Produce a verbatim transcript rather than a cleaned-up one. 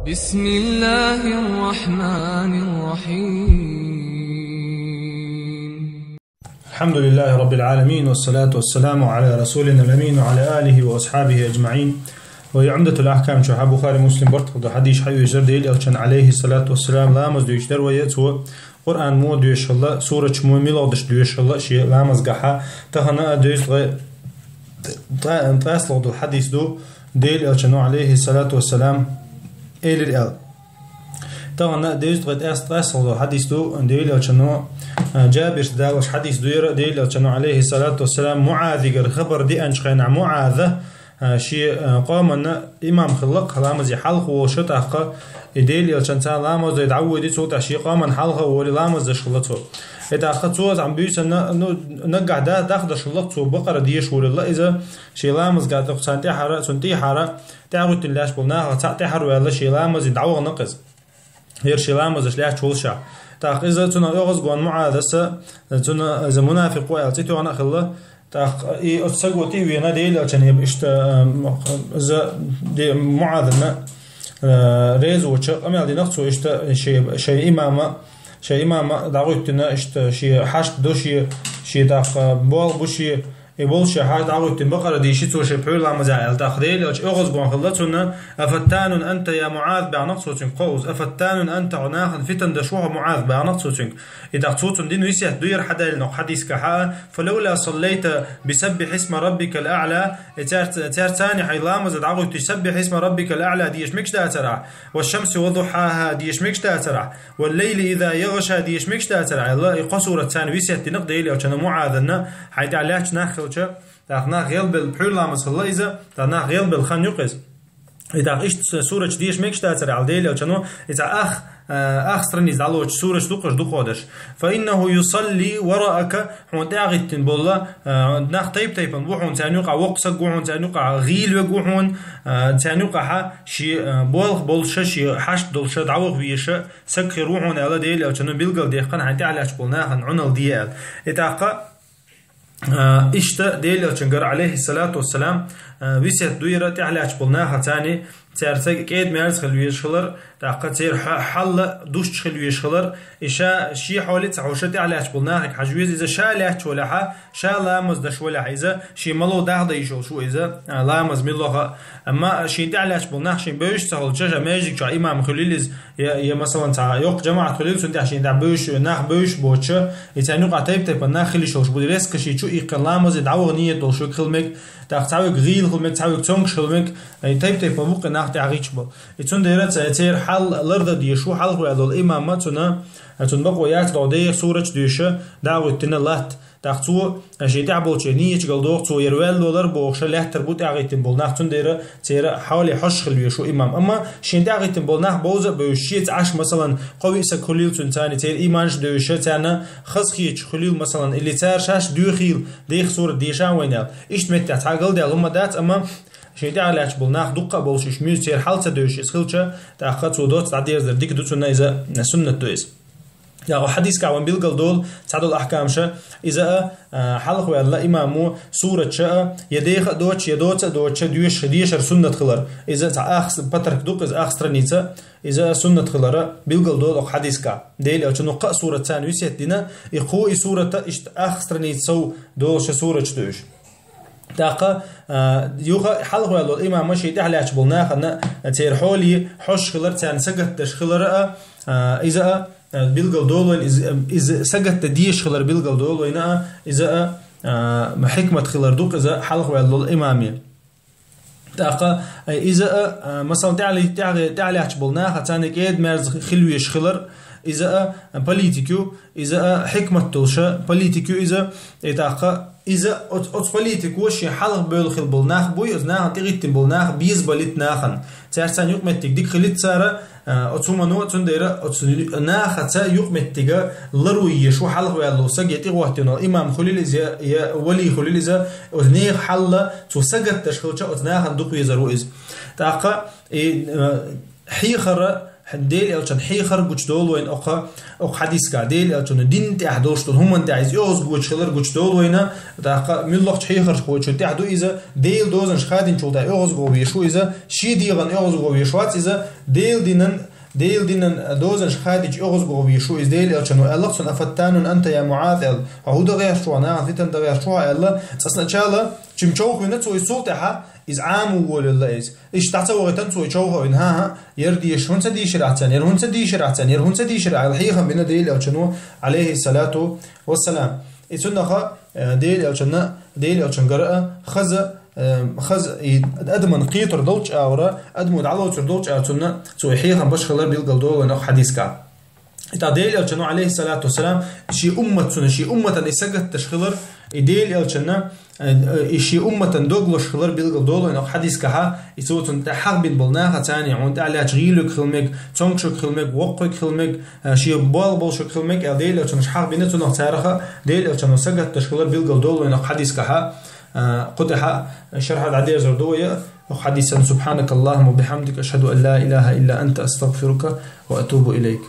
بسم الله الرحمن الرحيم. الحمد لله رب العالمين، والصلاة والسلام على رسولنا الأمين وعلى آله وأصحابه أجمعين. Вай Умдатул Ахкам чу хьа Бухари, Муслим бартхал да хьадис хьайвежар, Даьла Элчан, алейхи салату вассалам, ламаз дуьйцуш дар вай, цо Къуръан мо доьшхала, сурача мо милгӀадаш доьшхала шен ламазгахьа. Тахан а дезткъе ткъа-, ткъаслугӀа дола хьадис ду, Даьла Элчано, алейхи салату вассалам, элир аьл. Тахан а дезткъе ткъаслугӀа дола хьадис ду, Даьла Элчано, а, Джабирс далаш хьадис ду яра, Даьла Элчано, алейхи салату вассалам, МуӀазигара хабар деанча хенахь, МуӀаза, а, шен, а, къоманна имам хилла-кх, ламазе хьалха волуш тӀаккха, и Даьла Элчан цхьа ламаз дой дӀавоьди, цул тӀаьхьа шен къоманна хьалха а волий ламаз деш хилла цо. И тӀаккха цо зӀам буьйсанна, ну, наггахь да-, дахдеш хилла-кх цо, бакъара деш волалла иза, шен ламазга тӀаккха царна тӀаьхьара, цунна тӀехьара, тӀаьхьагӀуьттина лаьтташ болу нахах цхьаъ тӀаьхьара ваьлла, шен ламазе дӀавахана-кх иза. ХӀара шен ламаз деш лаьтташ волушехь. ТӀаккха иза цунах оьгӀазгон МуӀазас, цунна иза мунафикъ ву аьлла цӀе тоьхна а хилла. ТӀаккха и оцу саго тӀе а вена, Даьла Элчан, иштта, ам, иза де-, МуӀазана, а, реза воцуш къамел дина-кх цо, иштта шен, шен имама, шен имама дӀагӀуьттина, иштта шен хьашт ду шен, шен тӀаккха болх бу шен, и болуш шен хьашт дӀагӀуьттина бакъара дийши цо шен пхьуьйра ламазехь аьлла. ТӀаккха Даьла Элча оьгӀазгон хилла цунна: «أفتان أنت يا معاذ», баьхна-кх цо цуьнга кхузза. «أفتان أنت», хьо нахана фитан деш ву хьо, МуӀаз, баьхна-кх цо цуьнга. И тӀаккха цо цунна дина весет ду яра хьадаьлла-кх хьадисгахьа: «فلولا صليت بسبح اسم ربك الأعلى». И цаьрца-, цаьрца цхьаьна хьайн ламаз дӀагӀуьттуш «سبح اسم ربك الأعلى» деша мегаш дацара ахь, «والشمس وضحاها» деша мегаш дацара ахь, «والليل إذا يغشى» деша мегаш дацара ахь аьлла, и кхо сурат царна весет дина-кх Даьла Элчано МуӀазана, хьайн тӀехь лаьтташ нах хилча, тӀаккха нах гӀелбелла, пхьуьйра ламаз хилла иза, тӀаккха нах гӀелбелла хан ю-кх иза. И тӀаккха иштта сурача деша мегаш дацара аьлла Даьла Элчано, и цхьа ах, а, ах страница дӀалоцуш сурача дукхаш дукхо даш. «فإنه يصلي وراءك», хьуна тӀаьхьагӀиттина болла, а, нах тайп-тайпана бу хьуна царна юкъахь, воккха саг ву хьуна царна юкъахь, гӀийла верг ву хьуна, а, царна юкъахьа шен, а, болх болуша, шен хьашт долуша, дӀаваха везаш саг хир ву хьуна аьлла, Даьла Элчано билгалдаьккхина хьайн тӀехь лаьтташ болу нахана Ӏуналла де аьлла. И тӀаккха, а, иштта Даьла Элчангара, алейхи салату вассалам, а, весет ду яра тӀехь лаьтташ болу нахаца царна, цаьрца кӀеда-мерза хила везаш хилар, тӀаккха церан хьа-, хьал дусташ хила везаш хилар, и ша шен хьоле а ца хьовша тӀехь лаьтташ болу нахе хьажа веза, иза ша лаьтташ валахьа, ша ламаз деш валахь иза, шен мало дахда йиш йолуш ву иза, а, ламаз мила ваха. Амма шен тӀехь лаьтташ болу нах шен бевзаш ца хилча, ша маьждиг чохь имам хуьлийла иза, я, я, масалан, цхьа йоккха жамаӀат хуьлийла цунна тӀехь, шен тӀехь бевзаш, нах бевзаш боцуша, и царна юкъахь тайп-тайпана нах хила йиш йолуш бу, резко шен чу иккхина ламазе дӀаваха нийят долуш верг хила мега, тӀаккха цхьа верг гӀийла хила мега, цхьа верг цомгуш хила мега, и тайп-тайпана бу-кх и нах тӀехь гӀитташ болу. И цундела ца-, церан хьал лардан дезаш ву, хьалха ваьлла волу имам а цунна, цунна бакъо яц догӀу деха сурача доьша, дӀа а гӀуьттина латта. ТӀаккха цо, а, шен тӀехь болчеран нийяташ галдоху, цо яра ваьлла валар бохуша лаьттар бу тӀаьхьагӀиттина болу нах, цундела церан хьоле хьожуш хила везаш ву имам. Амма шен тӀаьхьагӀиттина болу нах бовза а бевзаш, шеца Ӏаш, масалан, кхо-виъ саг хуьлийла цуьнан царна, церан ийманаш а девзаш, царна хазахеташ хуьлийла, масалан, или цара шаьш доьхийла, деха сурат деша а вайна аьлла. Иштта меттехь цхьа галдаьлла хӀума дац, амма шен тӀехь лаьтташ болу нах дуккха а болуш, уьш муьйза церан хьал ца девзаш иза хилча, тӀаккха цо доцца дӀадерзадар дика ду, цунна иза суннат ду иза. ТӀаккха хьадискахь вайна билгал долу цхьадолу ахкамаша, иза а, а, хьалха ваьлла имамо сураташа а, я деха а доцуш, я доца а доцуша доьш-, дешар суннат хилар. Иза цхьа ах с-, патарк ду-кх иза, ах страница, иза а суннат хилара билгал долу окху хьадискахь. Дела аьлча, ну кхаа сурат царна висет дина, и кху и сурата иштта ах страница сов долуша сураташ ду уьш. ТӀаккха, а, юха хьалха ваьлла имама шен тӀехь лаьтташ болу нахана церан хьоле хьожуш хилар, царна сагатдеш хилара а, а, иза а, а, билгал долу вайна, иза, иза сагатдан дезаш хилар билгал долу вайна а, иза а, а, хьикмат хилар ду-кх иза хьалха ваьлла имаме. ТӀаккха, а, иза а, а, масалан, тӀехь-, тӀехь-, тӀехь лаьтташ болу наха царна кӀеда-мерза хила везаш хилар, иза а политик ю, иза а хьикмат долуша политик ю иза, и тӀаккха иза оц-, оцу политико шен хьалха бевлла хила болу нах буй, оцу нахана тӀегӀиттина болу нах беза балийта нахана. Цаьрца царна юкъаметтиг дика хилийта цара, а, оцу хӀумано, цундела оцу нахаца юкъаметтига лару езаш ву хьалха ваьлла саг, я тӀегӀоттийна волу имам хуьлийла иза, я, я вали хуьлийла иза, оцу нехан хьал цо сагатдеш хилча, оцу нахана дукха везар ву иза. ТӀаккха и, а, хьехара Дела Элчан хьехар гучадолу вайна окху, окху хьадисехь. Дела Элчано дин тӀехь долуш долу хӀуманна тӀехь иза оьгӀазгочу хилар гучадолу вайна, тӀаккха муьлххачу хьехархочун тӀехь ду иза, Делан дозанаш хадинчул тӀаьхьа оьгӀазго веш ву иза, шен дегӀан оьгӀазго веш вац иза, Делан динан, Делан динан дозанаш хадича оьгӀазго веш ву иза. Дела Элчано аьлла-кх цунна: «Афаттанун анта, я МуӀаз», аьлла. Хьо хӀун дан гӀерташ ву, нахана фитна дан гӀерташ ву хьо аьлла. Цкъа сначала чим човхийна цо иза, цул тӀаьхьа иза Ӏамо волавелла иза. Иштта дӀа ца вахийтина цо и човхийна, хӀан-хӀа, яра дезаш, хӀунда ца дийшира ахь царна, яра хӀунда ца дийшира ахь царна, яра хӀунда ца дийшира ахь, аьлла хьехам бина Делан Элчано, Ӏалайхиссалату вассалам. И цунах, э, Делан Элчанна, Делан Элчан гара а хаза, э, хаза и адаман кхетар долчу агӀора, адамо дӀалоцур долчу агӀора цунна цо и хьехам беш хилар билгал долу вайна окху хьадисехь. И тӀаккха Делан Элчано, Ӏалайхиссалату вассалам, шен уммат цунна, шен умматан и сагатдеш хилар, и Делан Элчанна, э, и шен умматан дог лозуш хилар билгал долу вайна окху хьадисехь, и цо цунна тӀехь хьахбина болу нахаца царна, хьуна тӀехь лаьтташ гӀийла верг хила мега, цомгуш верг хила мега, воккха верг хила мега, э, шен болх болуш верг хила мега аьлла, Делан Элчано хьахбина, цунах царах Делан Элчано сагатдеш хилар билгал долу вайна окху хьадисехь. Э, кху тӀехь шархь дӀадерзор ду вай окху хьадисан. سبحانك اللهم وبحمدك، أشهد أن لا إله إلا أنت، أستغفرك وأتوب إليك.